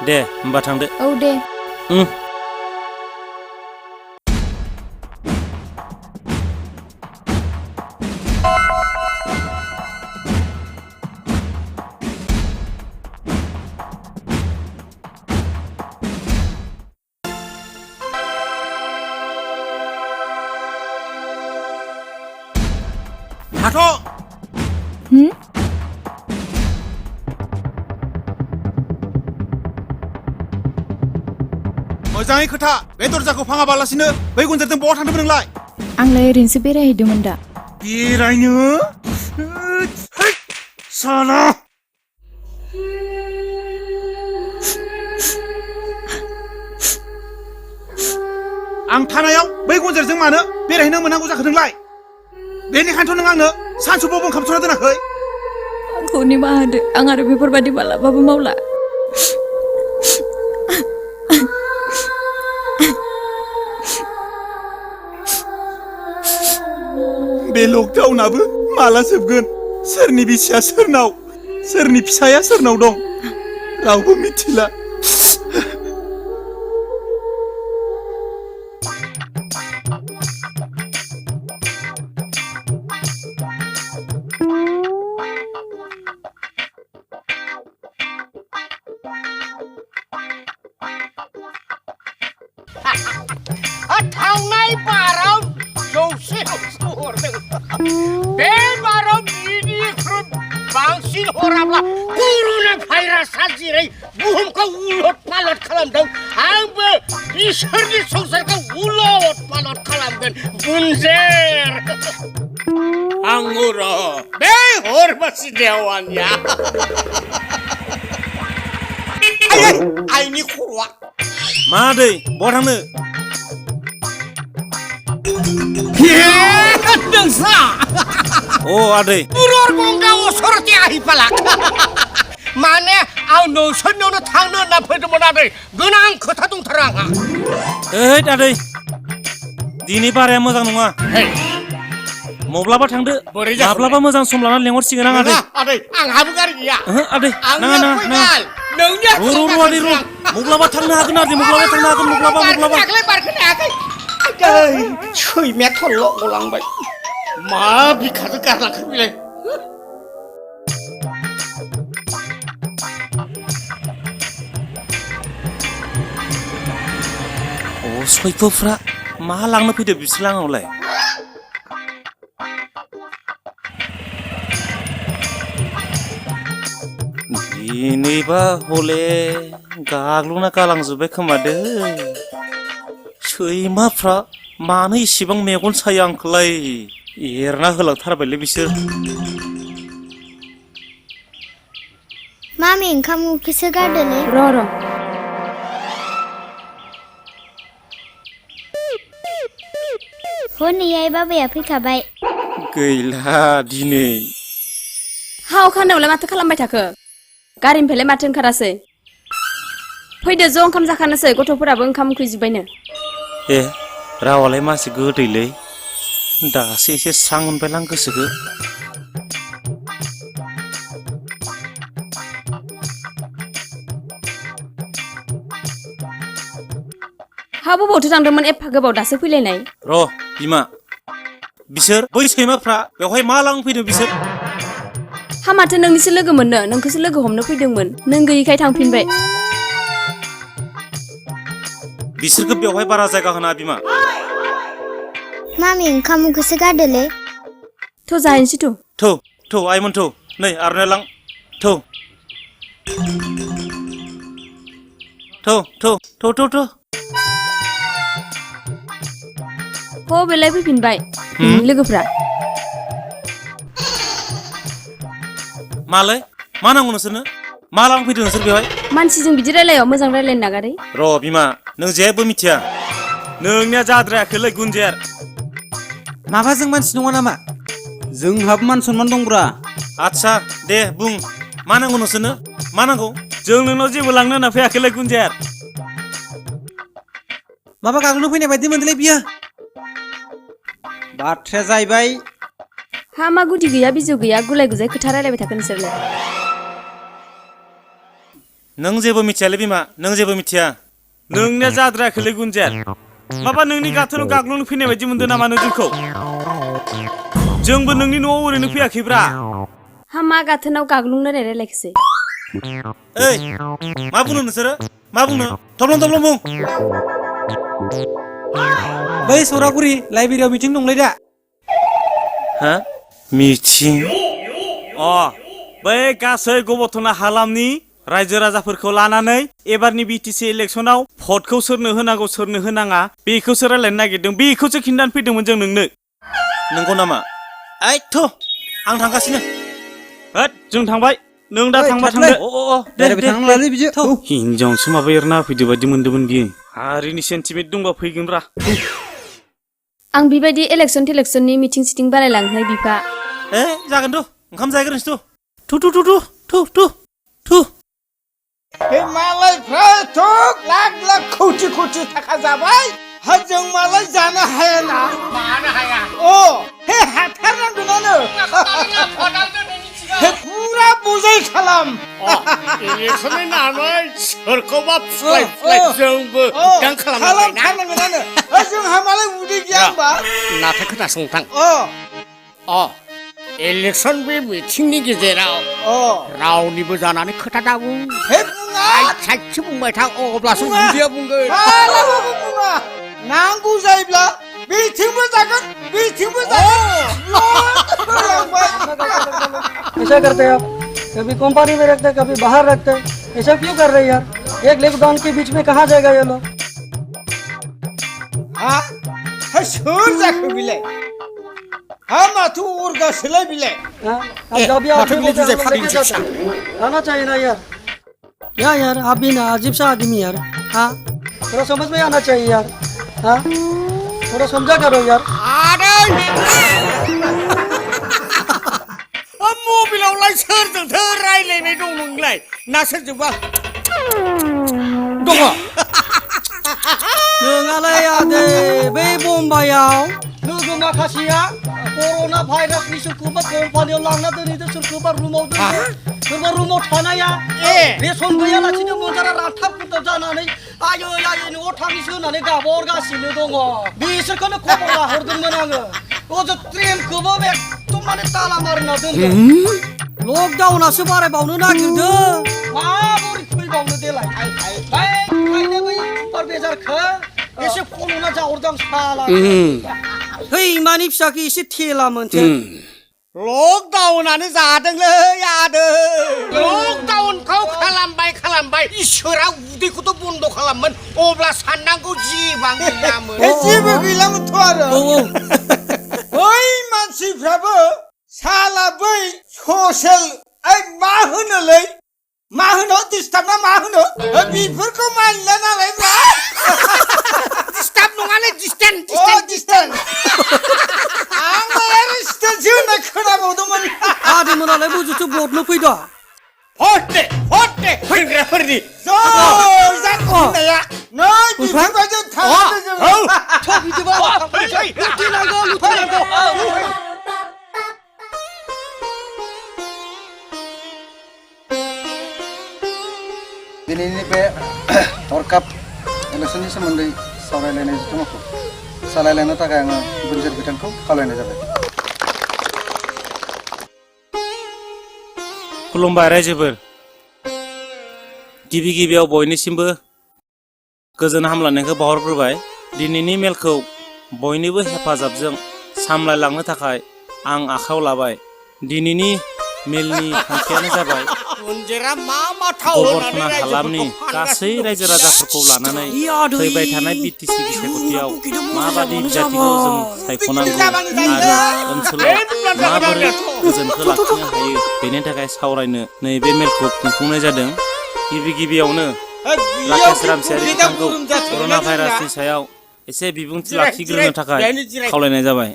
दे होमबा थांदो। औ दे। थाथ'। मोजाङै खोथा बे दरजाखौ फाङाबालासिनो बै गुनजेरजों बहा थांदोंमोन नोंलाय? आंलाय ओरैनोसो बेरायहैदोंमोन दा। बेरायनो? साला! आं थानायाव बै गुनजेरजों मानो बेरायहैनो मोननांगौ जाखो नोंलाय? बेनिखायनोथ' नों आंनो सानसुबावबो ओंखाम संना दोनाखै? आंखौ निमाहा होदो, आं आरो बेफोरबायदि मालाबाबो मावला। बे लकडाउनाबो माला जोबगोन? सोरनि बिसिया सोरनाव, सोरनि फिसाया सोरनाव दं रावबो मिथिला। थांनाय बाराव जौसे हरदों, बे बाराव बिनिख्रुइ बांसिन हराब्ला कर'ना भाइरासआ जेरै बुहुमखौ उलट पालट खालामदों, आंबो बिसोरनि संसारखौ उलट पालट खालामगोन। गुनजेर आंगुर बे हरबासि देवानिया। आइनि खर'आ मा दै बहा थांनो? नोंसा अ आदै गंगा असरते आहिपाला माने आं नोंसोरनियावनो थांनो होनना फैदोंमोन आदै। गोनां खोथा दंथारो आंहा। ओइ आदै दिनै बाराया मोजां नङा। माब्लाबा थांदो, माब्लाबा मोजां सम लानानै लेंहरसिगोन आं आदै। आदै आंहाबो गारि गैया। आदै नाङा नाङा नाङा। माब्लाबा थांनो हागोन आदै, माब्लाबा थांनो हागोन, माब्लाबा। बारखोनो हायाखै। सैमाया थल्ल' गलांबाय। मा बिखाजों गारलांखो बेलाय? सैथोफ्रा मा लांनो फैदो बिसोर आंनावलाय? दिनैबा हले गाग्लुंना गालांजोब्बाय खोमा दै। सैमाफ्रा मानो इसेबां मेगन सायो आंखौलाय? एरना होलांथारबायलै बिसोर। मामि ओंखाम ओंख्रिसो गारदोलै। र' हनैहाय बाबाया फैखाबाय। गैला दिनै। हा अखानायावलाय माथो खालामबाय थाखो? गारिनिफ्रायलाय माथो ओंखारासै? फैदो ज' ओंखाम जाखानोसै, गथ'फोराबो ओंखाम उखैजोब्बायनो। रावालाय मासे गोदैलै, दासो एसे स्रां मोनबायलां गोसोखो। हा बबावथो थांदोंमोन एफा गोबाव दासो फैलायनाय र' बिमा बिसोर बै सैमाफ्रा बेवहाय मा लांफैदों बिसोर हा माथो नोंनिसो लोगो मोननो नोंखौसो लोगो हमनो फैदोंमोन नों गैयिखाय थांफिनबाय बिसोरखौ बेवहाय बारा जायगा होना बिमा मामि ओंखाम उखैसो गारदोलै थ' जाहैनोसै थ' थौ आइमोन थौ नै आर'नाइ लां थौ बेलाय फैफिनबाय लोगोफ्रा मालाय मा नांगौ नोंसोरनो मा लांफैदों नोंसोर बेवहाय मानसिजों बिदि रायलायाव मोजां रायलायनो नागारै र' बिमा नों जेबो मिथिया नोंनिया जाद्रायाखैलै गुनजेर माबा जों मानसि नङा नामा जोंहाबो मान सनमान दंब्रा आच्छा दे बुं मा नांगौ नोंसोरनो मा नांगौ जों नोंनाव जेबो लांनो होनना फैयाखैलै गुनजेर माबा गाग्लोबनो फैनाय बायदि मोनदोंलै बियो बाथ्राया जाहैबाय हा मा गुदि गैया बिजौ गैया गुलाय गुजाय खोथा रायलायबाय थाखो नोंसोरलाय नों जेबो मिथियालै बिमा नों जेबो मिथिया नोंनिया जाद्रायाखैलै गुनजेर माबा नोंनि गाथोनाव गाग्लोबनो फैनाय बायदि मोनदों नामा नों जोंखौ जोंबो नोंनि न'आव ओरैनो फैयाखैब्रा हा मा गाथोनाव गाग्लुंनो रायलायखोसै ओइ मा बुंनो नोंसोरो मा बुंनो थब्लं बुं बै सौरागुरि लाइब्रेरियाव मिटिं दंलै दा हा मिटिं बै गासै गबथना हालामनि रायजो राजाफोरखौ लानानै एबारनि बिटिसि इलेक्सनाव भटखौ सोरनो होनांगौ सोरनो होनाङा बेखौसो रायलायनो नागिरदों बेखौसो खिन्थानो फैदोंमोन जों नोंनो नंगौ नामा आइथ' आं थांगासिनो होद जों थांबाय नों दा थांबा थांदो दे थांलालै बिदि हिनजावसो माबा एरना फैदो बायदि मोनदोंमोन बियो हारिनि सेन्टिमेन्ट दंबा फैगोनब्रा आं बेबायदि इलेक्सन टिलेक्सननि मिटिं सिटिं बानायलांनाय बिफा जागोन थ' ओंखाम जाग्रोनोसै थु बे मालायफ्राथ' लाख लाख खौटि खौटि थाखा जाबाय जों मालाय जानो हाया ना मानो हाया हाथारनांगोनानो पुरा बुजाय खालाम इलेक्सननि नामै सोरखौबा फुस्लाय जोंबो उदां खालामनांगोनानो जोंहा मालाय उदै गैया होमबा नाथाय खोनासं नोंथां इलेक्सन बे मिटिंनि गेजेराव रावनिबो जानानै खोथा दाबुं साइडसो बुंबाय था अब्लासो बुजिया बुंगोन नांगौ जायोब्ला बेथिंबो जागोन बेथिंबो ऐसा करते हैं आप कभी कंपनी में रखते कभी बाहर रखते ऐसा क्यों कर रहे हैं यार एक लॉकडाउन के बीच में कहाँ जाएगा ये लोग सोर जाखो बिलाय माथो अरगासोलाय बिलाय जब आना चाहिए ना यार क्या यार आप भी ना अजीब सा आदमी यार थोड़ा समझ में आना चाहिए यार थोड़ा समझा करो यार मबाइलावलाय सोरजोंथो रायलायनाय दं नोंलाय ना सोरजोंबा दङ नोंहालाय आदै बै बम्बाइआव लोगो माखासेया कर'ना भाइरासनि सोरखौबा कम्पानियाव लांना दोनहैदों सोरखौबा रुमाव दोनदों सोरबा रुमाव थानाया रेसन गैयालासिनो मोजारा रानथाब खुथाब जानानै आयै न'आव थांनोसो होननानै गाबहरगासिनो दङ बिसोरखौनो खबर लाहरदोंमोन आङो ओजों ट्रेनखौबो एकदम माने ताला मारिना दोनदों लकडाउनासो बारायबावनो नागिरदों माबोरै फैबावनो देलाय ओंखायनो बै सुपार बेजारखौ एसे फल'ना जाहरदां साला हैमानि फिसाखौ एसे थेला मोनसे लकडाउनानो जादोंलै आदै लकडाउनखौ खालामबाय इसोरा उदैखौथ' बन्द' खालामोन अब्ला साननांगौ जेबां गैयामोन जेबो गैलामोनथ' आरो बै मानसिफ्राबो साला बै ससेल मा होनोलै मा होनो डिस्टार्ब ना मा होनो बेफोरखौ मानिला नालाय ब्रा डिस्टार्ब नङालै डिस्टेन्स आंलाय आरो डिस्टेन्ससो होननाय खोनाबावदोंमोन आदैमोनालाय बुजुसो भटनो फैदों भट दे फैग्राफोरनि होननाया नै बिफोरबायदि दिनैनि बे हरखाब इलेक्सननि सोमोन्दै सावरायलायनाय जथुमाखौ सालायलांनो थाखाय आङो गुनजेर बिथांखौ खावलायनाय जाबाय। खुलुमबाय रायजोफोर। गिबि गिबियाव बयनिसिमबो गोजोन हामलायनायखौ बावहरग्रोबाय। दिनैनि मेलखौ बयनिबो हेफाजाबजों सामलायलांनो थाखाय आं आखायाव लाबाय। दिनैनि मेलनि थांखियानो जाबाय गुनजेरा मा मा थाव गबरथना होनानै हालामनि रायजोफोरखौ गासै फानगासिनो रायजो दं? राजाफोरखौ लानानै फैबाय थानाय बिटिसि बिसायख'थियाव माबादि बिजाथिखौ जों सायख'नांगौ आरो ओनसोलाव माबोरै गोजोनखौ लाखिनो हायो बेनि थाखाय सावरायनो नैबे मेलखौ खुंफुंनाय जादों। गिबि गिबियावनो राकेश रामसियारि बिथांखौ कर'ना भाइरासनि सायाव एसे बिबुंथि लाखिग्रोनो थाखाय खावलायनाय जाबाय।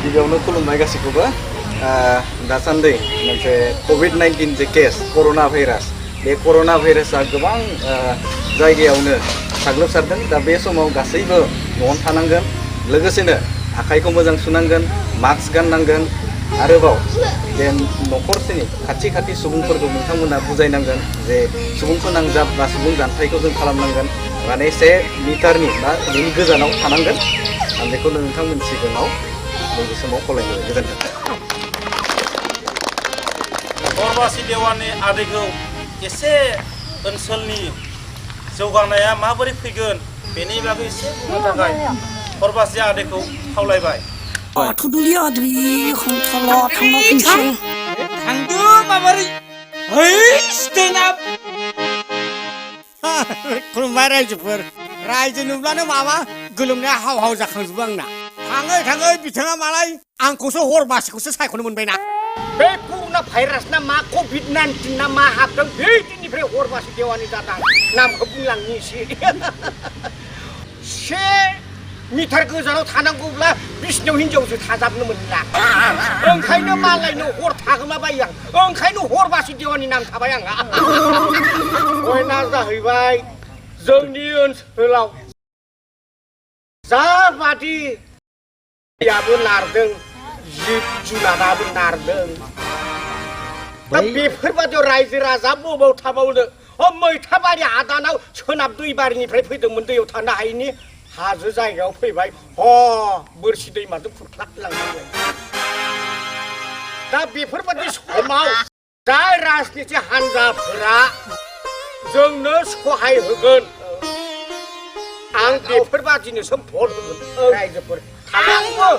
गिबियावनो खुलुमबाय गासैखौबो। दासान्दि मोनसे कभिड-19 जे केस कर'ना भाइरास, बे कर'ना भाइरासआ गोबां जायगायावनो साग्लोबसारदों। दा बे समाव गासैबो न'आवनो थानांगोन, लोगोसेनो आखाइखौ मोजां सुनांगोन, मास्क गाननांगोन। आरोबाव बे न'खरसेनि खाथि सुबुंफोरखौ नोंथांमोना बुजायनांगोन जे सुबुं फोनांजाब बा सुबुं जानथायखौ जों खालामनांगोन, माने 1 मिटारनि बा बेनि गोजानाव थानांगोन। आं बेखौनो नोंथांमोननि सिगाङाव नैबे समाव खावलायनाय गोजोन्थों। हरबासि देवानि आदैखौ एसे ओनसोलनि जौगानाया माबोरै फैगोन बेनि बागै एसे बुंनो थाखाय हरबासि आदैखौ खावलायबाय। आथुदुलि आद्रि खांथाला थांना फैनोसै। थांदो माबारै स्टेन्ड आप। खुलुमबाय रायजोफोर। रायजो नुब्लानो माबा गोलोमनाया हाव हाव जाखांजोबो आंना। थाङै बिथाङा मालाय आंखौसो हरबासिखौसो सायख'नो मोनबायना। बे कर'ना भाइरास ना मा कभिड-19 ना मा हाबदों बे दिननिफ्राय हरबासि देवानि जादां नामखौ बुंलांनि एसे। 1 मिटार गोजानाव थानांगौब्ला बिसिनायाव हिनजावसो थाजाबनो मोनला। ओंखायनो मालायनो हर थागोमाबायो आं। ओंखायनो हरबासि देवानि नाम थाबाय आंहा। बयना जाहैबाय जोंनि ओनसोलाव जाबादि याबो नारदों, जिब जुनाराबो नारदों। दा बेफोरबादियाव रायजो राजा बबाव थाबावनो? मैथाबारि हादानाव सोनाब दैबारिनिफ्राय फैदोंमोन, दैयाव थानो हायैनि हाजो जायगायाव फैबाय। बोरसि दैमाजों खुरख्लाबलांबाय। दा बेफोरबादि समाव जाय राजनिथि हान्जाफोरा जोंनो सहाय होगोन, आं बेफोरबादिनोसो भट होगोन। रायजोफोर आंबो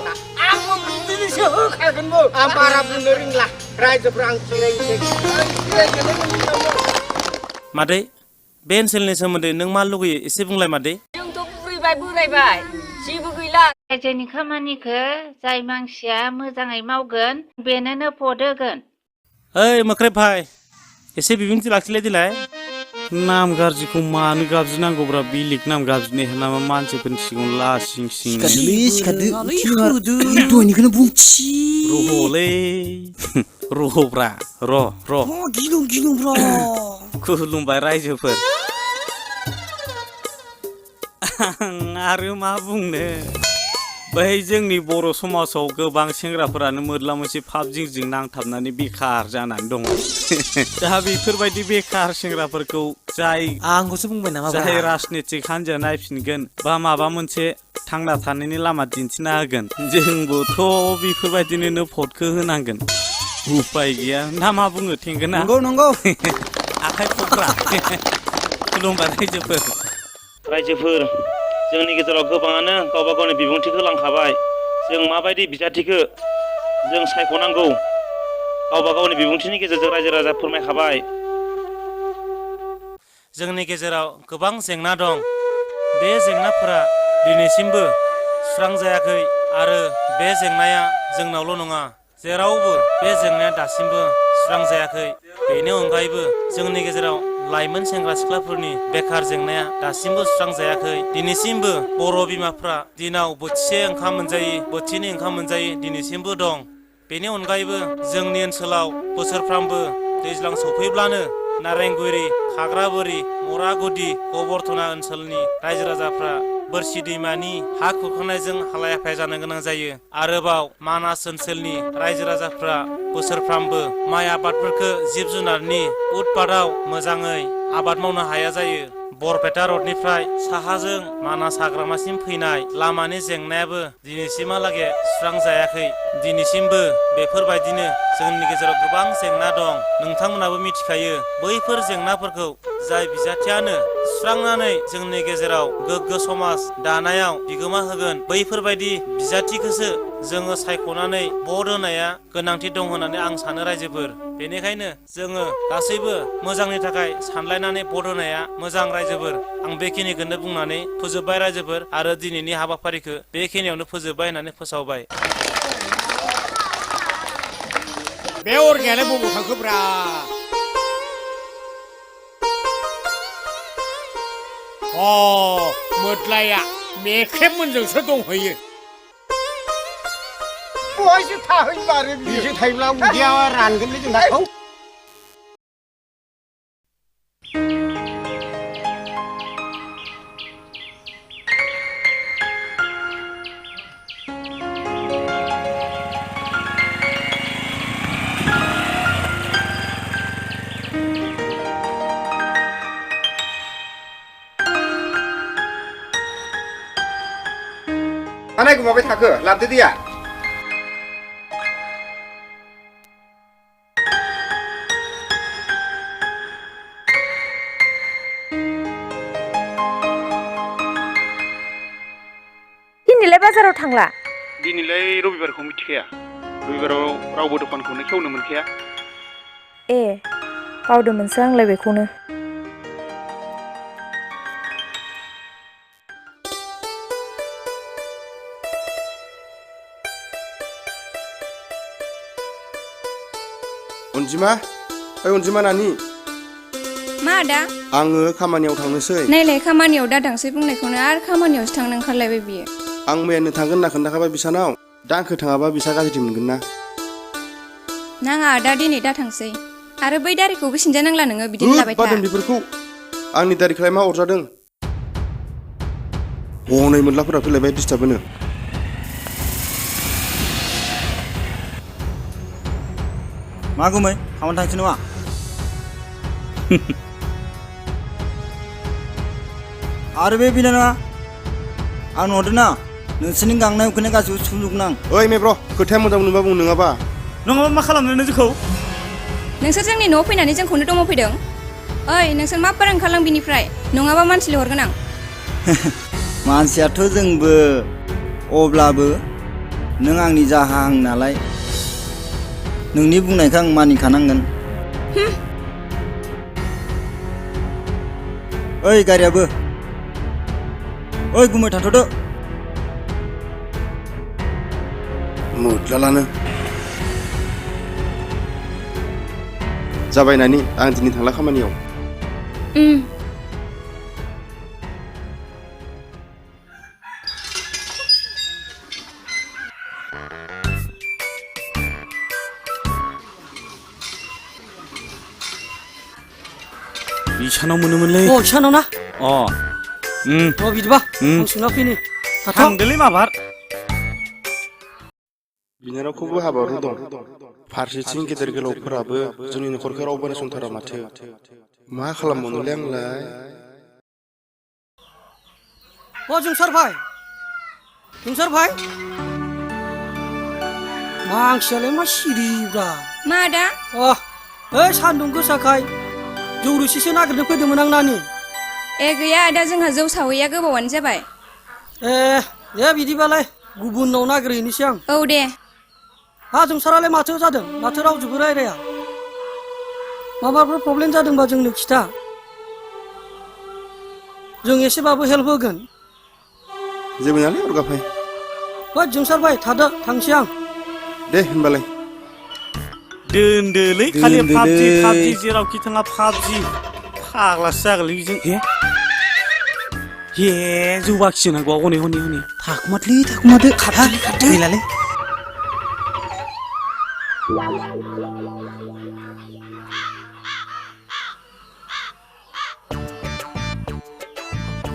बिदिनोसो होखागोनबो। आं बारा बुंनो रोंला। रायजोफोर आं जिरायनोसै। मादै, बे ओनसोलनि सोमोन्दै नों मा लुगैयो एसे बुंलाय मादै। जोंथ' बोरायबाय जेबो गैला। रायजोनि खामानिखौ जाय मानसिया मोजाङै मावगोन बेनोनो भट होगोन। ओइ मोख्रेब भाइ, एसे बिबुंथि लाखिलाय दिलाय। नाम गाज्रिखौ मानो गाबज्रिनांगौब्रा? बेलेग नाम गाबज्रिनाय नामा मानसिफोरनि सिगाङाव लासिं सिं। दहायनिखौनो बुंथि। रहलै रहब्रा र'। गिलुं खुलुमबाय रायजोफोर। आरो मा बुंनो, बै जोंनि बर' समाजाव गोबां सेंग्राफोरानो मोरला मोनसे फाबजिंजों नांथाबनानै बेखार जानानै दङ। दा बेफोरबायदि बेखार सेंग्राफोरखौ आंखौसो बुंबाय नामा? जाय राजनितिक हान्जाया नायफिनगोन बा माबा मोनसे थांना थानायनि लामा दिन्थिना होगोन, जोंबोथ' बेफोरबायदिनो भटखौ होनांगोन। उपाय गैया ना मा बुङो थेंगोना? नंगौ। आखाइ फुफ्रा। खुलुमबाय रायजोफोर। जोंनि गेजेराव गोबाङानो गावबा गावनि बिबुंथिखौ लांखाबाय। जों माबायदि बिजाथिखौ जों सायख'नांगौ गावबा गावनि बिबुंथिनि गेजेरजों रायजो राजा फोरमायखाबाय। जोंनि गेजेराव गोबां जेंना दं। बे जेंनाफोरा दिनैसिमबो सुस्रांजायाखै आरो बे जेंनाया जोंनावल' नङा, जेरावबो बे जेंनाया दासिमबो सुस्रांजायाखै। बेनि अनगायैबो जोंनि गेजेराव लाइमोन सेंग्रा सिख्लाफोरनि बेखार जेंनाया दासिमबो सुस्रांजायाखै। दिनैसिमबो बर' बिमाफ्रा दिनाव बोथिसे ओंखाम मोनजायै, बोथिनै ओंखाम मोनजायै दिनैसिमबो दं। बेनि अनगायैबो जोंनि ओनसोलाव बोसोरफ्रामबो दैज्लां सफैब्लानो नारेंगुरि, खाग्राबोरि, मरागुदि, गबरथना ओनसोलनि रायजो राजाफ्रा बोरसि दैमानि हा खुरखानायजों हालाय हाफाय जानो गोनां जायो। आरोबाव मानास ओनसोलनि रायजो राजाफ्रा बोसोरफ्रामबो माइ आबादफोरखौ जिब जुनारनि उतपादाव मोजाङै आबाद मावनो हाया जायो। बरपेटा रडनिफ्राय साहाजों मानास हाग्रामासिम फैनाय लामानि जेंनायाबो दिनैसिमहालागै सुस्रांजायाखै। दिनैसिमबो बेफोरबायदिनो जोंनि गेजेराव गोबां जेंना दं। नोंथांमोनाबो मिथिखायो बैफोर जेंनाफोरखौ जाय बिजाथियानो सुस्रांनानै जोंनि गेजेराव गोग्गो समाज दानायाव बिगोमा होगोन बैफोरबायदि बिजाथिखौसो जोङो सायख'नानै भट होनाया गोनांथि दं होननानै आं सानो रायजोफोर। बेनिखायनो जोङो गासैबो मोजांनि थाखाय सानलायनानै भट होनाया मोजां रायजोफोर। आं बेखिनिखौनो बुंनानै फोजोबबाय रायजोफोर आरो दिनैनि हाबाफारिखौ बेखिनियावनो फोजोबबाय होननानै फोसावबाय। बे अरगायालाय बबाव थांखोब्रा? मोद्लाया मेख्रेबमोनजोंसो दंहैयो। बहायसो थाहैमारो बिसो थायोब्ला उदैया रानगोनलै जोंना। थानायखौ माबाय थाखो लाबदो दैया। दिनैलाय बाजाराव थांला? दिनैलाय रबिबारखौ मिथिखाया। रबिबाराव रावबो दखानखौनो खेवनो मोनखाया। ए बावदोंमोनसो आंलाय बेखौनो। अनजिमा, अनजिमा नानि। मा आदा? आङो खामानियाव थांनोसै। नायलाय खामानियाव दादांसै बुंनायखौनो आरो खामानियावसो थांनो ओंखारलायबाय बियो। आं मैयानो थांगोन होनना खोन्थाखाबाय बिसानाव। दा आंखौ थाङाबा बिसा गाज्रि मोनगोन ना। नाङा आदा दिनै दा थांसै। आरो बै दारिखौबो सिनजानांला नोङो बिदिनो लाबाय था। बादों बेफोरखौ। आंनि दारिखौलाय मा अरजादों? हनै मोनलाफोरा फैलायबाय डिस्टार्ब होनो। मा गुमै खामानि थांसै नङा? आरो बे बिनानावा आं हरदोंना नोंसोरनि गांनाय उखैनाय गासैबो सुजुगनां। ओइ मेब्र' खोथाया मोजां मोनबा बुं नङाबा। नङाबा मा खालामनो जोंखौ? नोंसोर जोंनि न'आव फैनानै जोंखौनो दम'फैदों? ओइ नोंसोर मा बारा ओंखारलां बिनिफ्राय नङाबा मानसि लिंहरगोन आं। मानसियाथ' जोंबो, अब्लाबो नों आंनि जाहां नालाय नोंनि बुंनायखौ आं मानिखानांगोन। ओइ गारियाबो। ओइ गुमै थाथ'दो। मोद्लालानो। जाबाय नानि, आं दिनै थांला खामानियाव। बिसानाव मोनोमोनलै। इसानाव ना? बिदिबा आं सोंना फैनि। थांदोलै माबार। बिनानावखौबो हाबायावनो दं। फारसेथिं गेदेर गोलावफोराबो जोंनि न'खरखौ रावबो नायसनथारा माथो। मा खालामबावनोलै आंलाय? जोंसार भाइ। जोंसार भाइ। मानसियालाय मा सिरिब्रा? मा आदा? ओइ सान्दुं गोसाखाय जौ रोसिसो नागिरनो फैदोंमोन आं नानि। ए गैया आदा जोंहा जौ सावैया गोबावानो जाबाय। दे बिदिबालाय गुबुनाव नागिरहैनोसै आं। औ दे। जोंसारालाय माथो जादों? माथो रावजोंबो रायलाया? माबाफोर प्रब्लेम जादोंबा जोंनो खिथा। जों एसेबाबो हेल्प होगोन। जेबो नङालै अरगाफाय। जोंसार भाइ थादो थांसै आं। दे होनबालाय। दोनदोलै खालि पाबजि जेरावखि थाङा पाबजि। फाग्लासो जागोनलै बिजों। हे जौ बाखि नांगौ हनै हनै हनै। थाखुमादो खारदो गैलालै।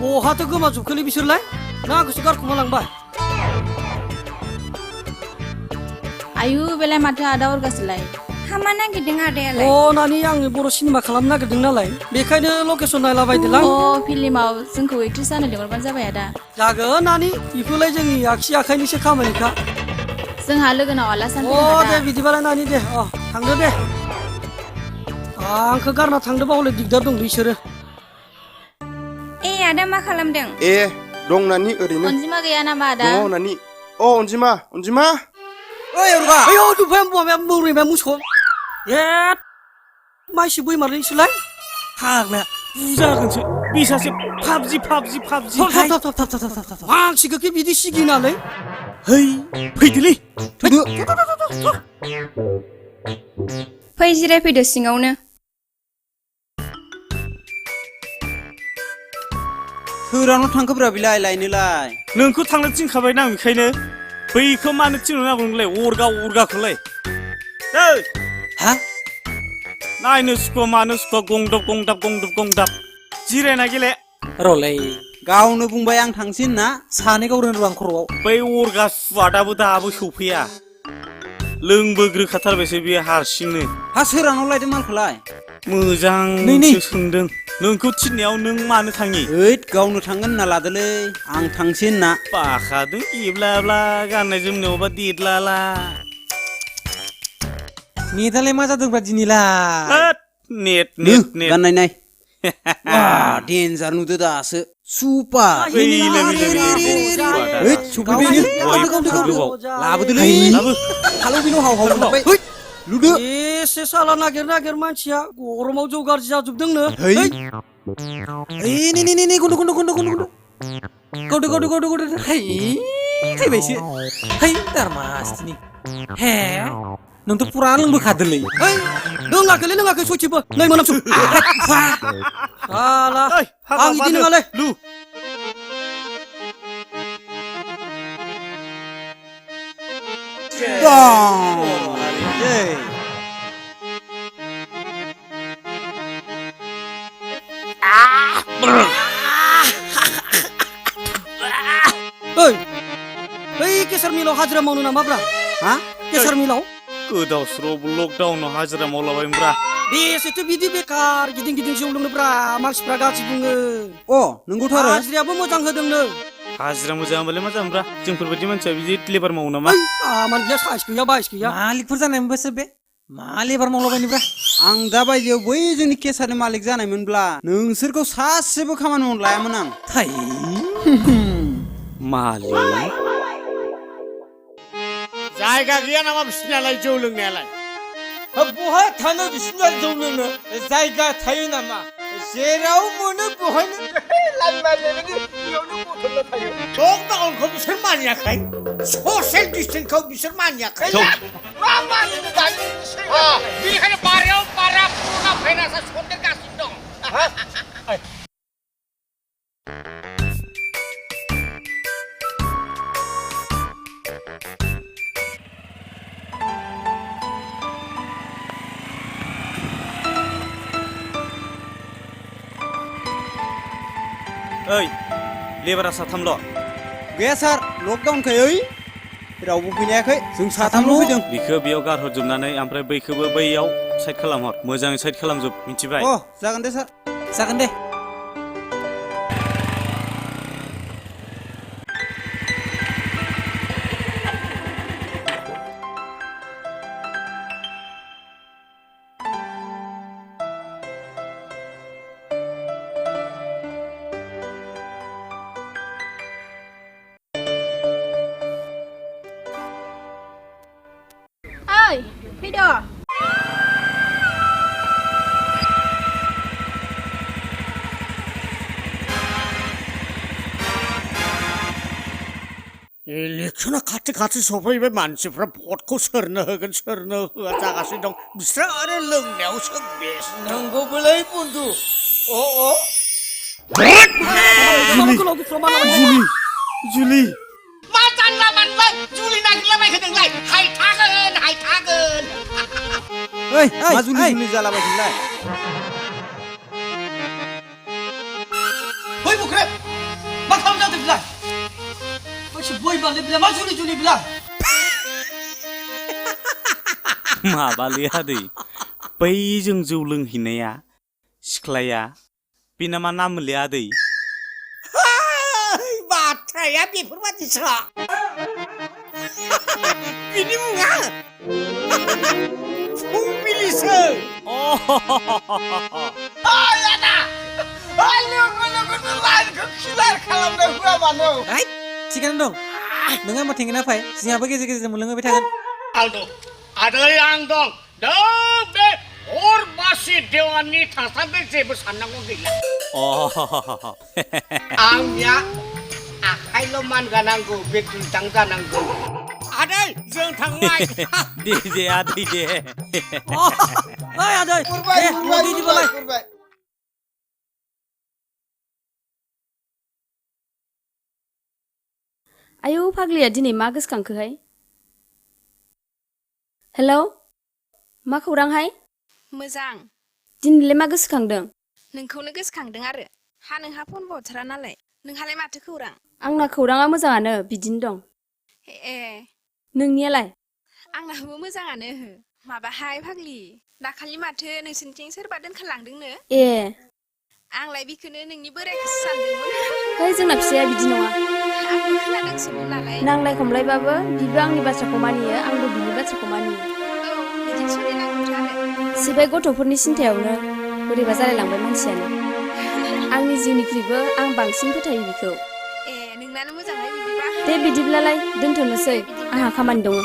बहाथो गोमाजोबखोलै बिसोरलाय? नांगौसो गारखुमा लांबाय आयु बेलाय माथो आदा अरगासोलाय हामा नागिरदों आदायालाय नानि आङो बर' सिनेमा खालामनो नागिरदों नालाय बेखायनो लकेसन नायलाबायदोलां फिल्माव जोंखौ एक्ट्रेस जानो लिंहरबानो जाबाय आदा जागोन नानि बेफोरलाय जोंनि आगसि आखाइनिसो खामानिखा जोंहा लोगोनाव आलासि दे बिदिबालाय नानि दे थांदो दे आंखौ गारना थांदोबा हले दिगदार दं बिसोरो आदा मा खालामदों दं नानि ओरैनो अनजिमा गैया नामा आदा दङ नानि अनजिमा ओइ अरगा ओइ दुफाय मौरिबाय मुसौ माइसि बैमारनोसोलाय फाग्ला बुजागोनसो बिसासो पाबजि मानसिखौ बिदि सिगिनालै है फैदोलै फै जिरायफैदो सिङावनो सोरावनो थांखोब्रा बिलाय लायनोलाय नोंखौ थांनो थिनखाबाय ना बेखायनो बैखौ मानो थिननो नांगौ नोंलाय अरगाखौलाय हा नायनो सुखुवा मानो सुखुवा गंदाब जिरायना गेले रलै गावनो बुंबाय आं थांसै होनना सानै गावरेन रुवां खर'आव बै अरगा सुवादाबो दाबो सौफैया लोंबोग्रोखाथारबायसो बेयो हारसिंनो हा सोरानाव लायदों मालखौलाय मोजांसो सोंदों नोंखौ थिननायाव नों मानो थाङि गावनो थांगोन होनना लादोलै आं थांसै होनना बाखादों एब्लाब्ला गाननाय जोमनायावबा देदलाला नेटालाय मा जादोंब्रा दिनैलाय नेट गाननाय नाय डेन्जार नुदो दासो सुपार लाबोदोलै हालौ बिनो हाव लुदो एसे साला नागिर मानसिया गरमाव जौ गाज्रि जाजोबदोंनो गौदो थैबायसो दारमासनि हे नोंथ' पुरा लोंबोखादोलै लोङाखै सयथिबो नै मोनामसु साला आं इदि नङालै केसार मिलाव हाजिरा मावनो नामाब्रा केसार मिलाव गोदाव स्रब लकडाउनाव हाजिरा मावलाबायब्रा बेसेथो बिदि बेकार गिदिं जौ लोंनोब्रा मानसिफ्रा गाज्रि बुङो नंगौथ' आरो हाजिरायाबो मोजां होदोंनो हाजिरा मोजां होनबालाय मा जामब्रा जोंफोरबायदि मानसिया बिदि लेबार मावो नामा खामानि गैया साइस गैया बाइस गैया मालिकफोर जानायमोनबासो बे मा लेबार मावलाबायनोब्रा आं दा बायदियाव बै जोंनि केसारनि मालिक जानायमोनब्ला नोंसोरखौ सासेबो खामानि मावनो लायामोन आं मालिक जायगा गैया नामा बिसिनालाय जौ लोंनायालाय बहा थानो बिसिना जौ लोंनो जायगा थायो नामा जेराव मोनो बहायनो लकडाउनखौ बिसोर मानियाखै ससियेल डिस्टेन्सखौ बिसोर मानियाखै मा मानिनो दानि बेनिखायनो बारायाव बारा कर'ना भाइरासआ सन्देरगासिनो दं ओइ लेबारा साथामल' गैया सार लकडाउनखाय रावबो फैनायाखै जों साथामल' फैदों बिखौ बेयाव गारहरजोबनानै ओमफ्राय बैखौबो बैयाव साइड खालामहर मोजाङै साइड खालामजोब मिथिबाय जागोन दे सार जागोन दे फैदो इलेक्सना खाथि सफैबाय मानसिफ्रा भटखौ सोरनो होगोन सोरनो होआ जागासिनो दं बिस्रा आरो लोंनायावसो बेस्ट नंगौबोलै बन्धु जुलि मा जानला मानला जुलि नागिरलाबायखो नोंलाय हायथागोन मा जुलि जालाबायखोलाय बै बुख्रे मा खालामजादों बिलाय फैबानो बिला मा जुलि जुलि बिला माबालै आदै बै जों जौ लोंहैनाया सिख्लाया बेना मा नाममोनलै आदै बाथ्राया बेफोरबादिसो बिनि मुङा फुंबिलिसो आदा लोगो लोगोनो लाइनखौ क्लियार खालामनो होआ मानो थिगानो दं नों आंबो थेंगोना फै जोंहाबो गेजेर गेजेर मोनलोंबाय थागोन आं दं आदै आं दं नों बे हरबासि देवानि थासान्दि जेबो साननांगौ गैला आंनिया आखाइल' मानगानांगौ बे दुलदां जानांगौ आदै जों थांबाय दे आदै दे ओइ आदै दे मदि दिबालाय आयौ फाग्लिया दिनै मा गोसोखांखोहाय हेलौ मा खौरांहाय मोजां दिनैलाय मा गोसोखांदों नोंखौनो गोसोखांदों आरो हा नोंहा फन हरथारा नालाय नोंहालाय माथो खौरां आंना खौराङा मोजाङानो बिदिनो दं ए नोंनियालाय आंनाबो मोजाङानो माबाहाय फाग्लि दाखालि माथो नोंसोरनिथिं सोरबा दोनखारलांदोंनो ए आंलाय बेखौनो नोंनि बोरायखौसो सानदोंमोन है जोंना फिसाया बिदि नङा आंबो खोनादोंसोमोन नालाय नांलाय खमलायबाबो बिबो आंनि बाथ्राखौ मानियो आंबो बिनि बाथ्राखौ मानियो औ बिदिनो सोलिनांगौथ' आरो सिबाय गथ'फोरनि सिन्थायावनो बोरैबा जालायलांबाय मानसियानो आंनि जिउनिख्रुइबो आं बांसिन फोथायो बिखौ ए नोंनानो मोजांहाय बिदिबा दे बिदिब्लालाय दोनथ'नोसै आंहा खामानि दङ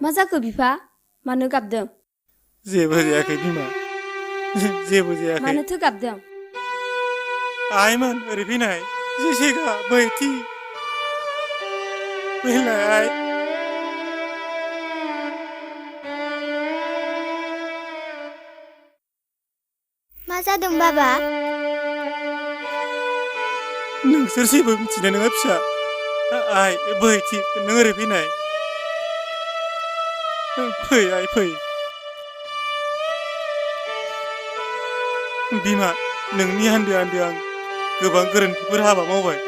मा जाखो बिफा मानो गाबदों जेबो जायाखै बिमा जेबो जायाखै मानोथो गाबदों आइमोन ओरै फैनाय जेसेगा बैथि फैलाय आइ मा जादों बाबा नोंसोर जेबो मिथिनाय नङा फिसा आइ बैथि नों ओरै फैनाय फै आइ फै बिमा नोंनि आन्दो आं गोबां गोरोन्थिफोर हाबा मावबाय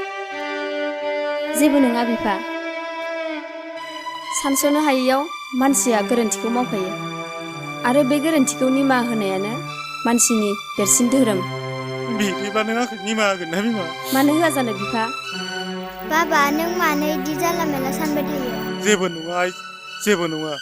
जेबो नङा बिफा सानस'नो हायैयाव मानसिया गोरोन्थिखौ मावखायो आरो बे गोरोन्थिखौ निमाहा होनायानो मानसिनि देरसिन धोरोम बिदिबा नों आंखौ निमाहा होगोन ना बिमा मानो होआ जानो बिफा बाबा नों मानो इदि जाला मेला सानबाय थायो जेबो नङा आइ जेबो नङा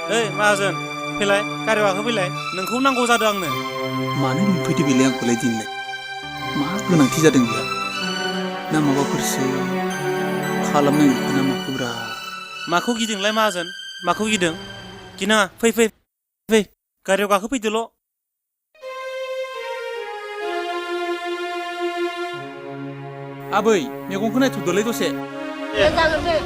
ओइ माहाजोन फैलाय गारियाव गाखो फैलाय नोंखौ नांगौ जादों आंनो मानो लिंफैदो बेलाय आंखौलाय दिनैलाय मा गोनांथि जादों बेहा ना माबाफोरसो खालामनो नागिरखो ना माखोब्रा माखौ गिदोंलाय माहाजोन माखौ गिदों गिनाङा फै फै फै गारियाव गाखो फैदोल' आबै मैगंखौ नायथ'दोलै दसे जागोन दे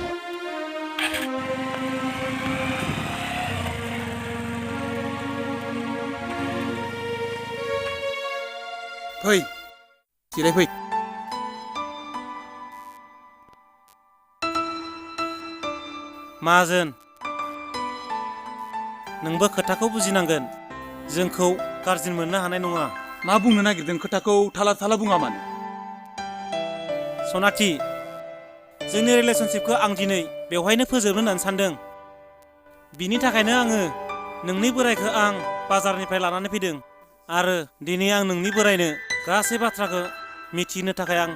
फै जिरायफै माहाजोन नोंबो खोथाखौ बुजिनांगोन जोंखौ गारजिन मोननो हानाय नङा मा बुंनो नागिरदों खोथाखौ थाला थाला बुङा मानो सनाथि जोंनि रिलेशनशिपखौ आं दिनै बेवहायनो फोजोबनो होननानै सानदों बिनि थाखायनो आङो नोंनि बोराइखौ आं बाजारनिफ्राय लानानै फैदों आरो दिनै आं नोंनि बोराइनो गासै बाथ्राखौ मिथिहोनो थाखाय आं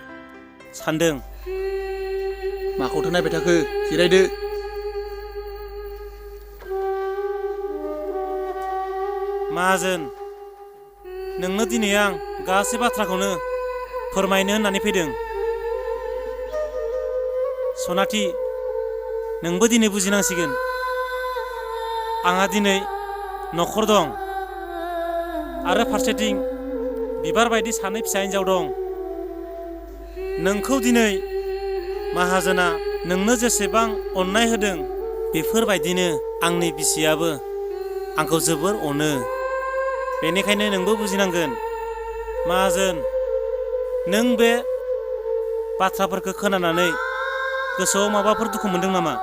सानदों। माखौथो नायबाय थाखो जिरायदो। माहाजोन नोंनो दिनै आं गासै बाथ्राखौनो फोरमायनो होननानै फैदों। सनाथि नोंबो दिनै बुजिनांसिगोन। आंहा दिनै न'खर दं आरो फारसेथिं बिबार बायदि सानै फिसा हिन्जाव दं। नोंखौ दिनै माहाजोना नोंनो जेसेबां अननाय होदों बेफोरबायदिनो आंनि बिसियाबो आंखौ जोबोर अनो। बेनिखायनो नोंबो बुजिनांगोन। माहाजोन नों बे बाथ्राफोरखौ खोनानानै गोसोआव माबाफोर दुखु मोनदों नामा?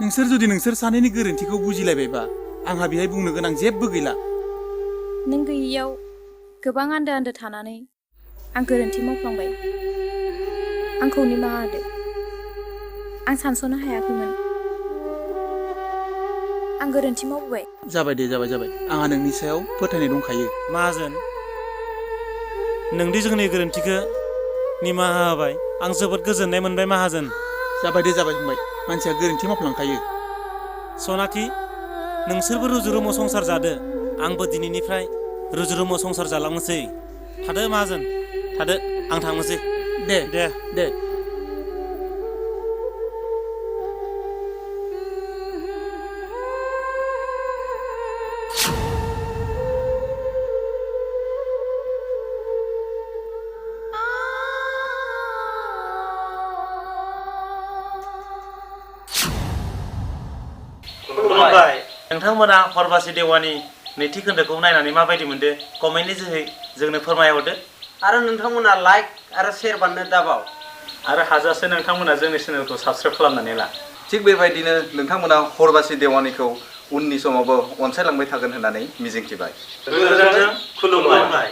नोंसोर जुदि नोंसोर सानैनि गोरोन्थिखौ बुजिलायबायबा आंहा बेहाय बुंनो गोनां जेबो गैला। नों गैयियाव गोबां आन्दो आन्दो थानानै आं गोरोन्थि मावफ्लांबाय। आंखौ निमाहा होदो। आं सानस'नो हायाखैमोन। आं गोरोन्थि मावबोबाय। जाबाय दे जाबाय आंहा नोंनि सायाव फोथायनाय दंखायो। माहाजोन नोंदि जोंनि गोरोन्थिखौ निमाहा होबाय आं जोबोद गोजोननाय मोनबाय माहाजोन। जाबाय दे जाबाय फंबाय, मानसिया गोरोन्थि मावफ्लांखायो। सनाथि नोंसोरबो रुजु रुमु संसार जादो। आंबो दिनैनिफ्राय रुजु रुमु संसार जालांनोसै। थादो माहाजोन थादो, आं थांनोसै। दे दे दे। खुलुमबाय। नोंथांमोना हरबासि देवानि नैथि खोन्दोखौ नायनानै माबायदि मोनदो कमेन्टनि जोहै जोंनो फोरमायहरदो। आरो नोंथांमोना लाइक आरो शेयार बानायनो दाबाव। आरो हाजासे नोंथांमोना जोंनि चेनेलखौ साबस्क्राइब खालामनानै ला। थिग बेबायदिनो नोंथांमोना हरबासि देवानिखौ उननि समावबो अनसायलांबाय थागोन होननानै मिजिंथिबाय। गोजोन्थों। खुलुमबाय।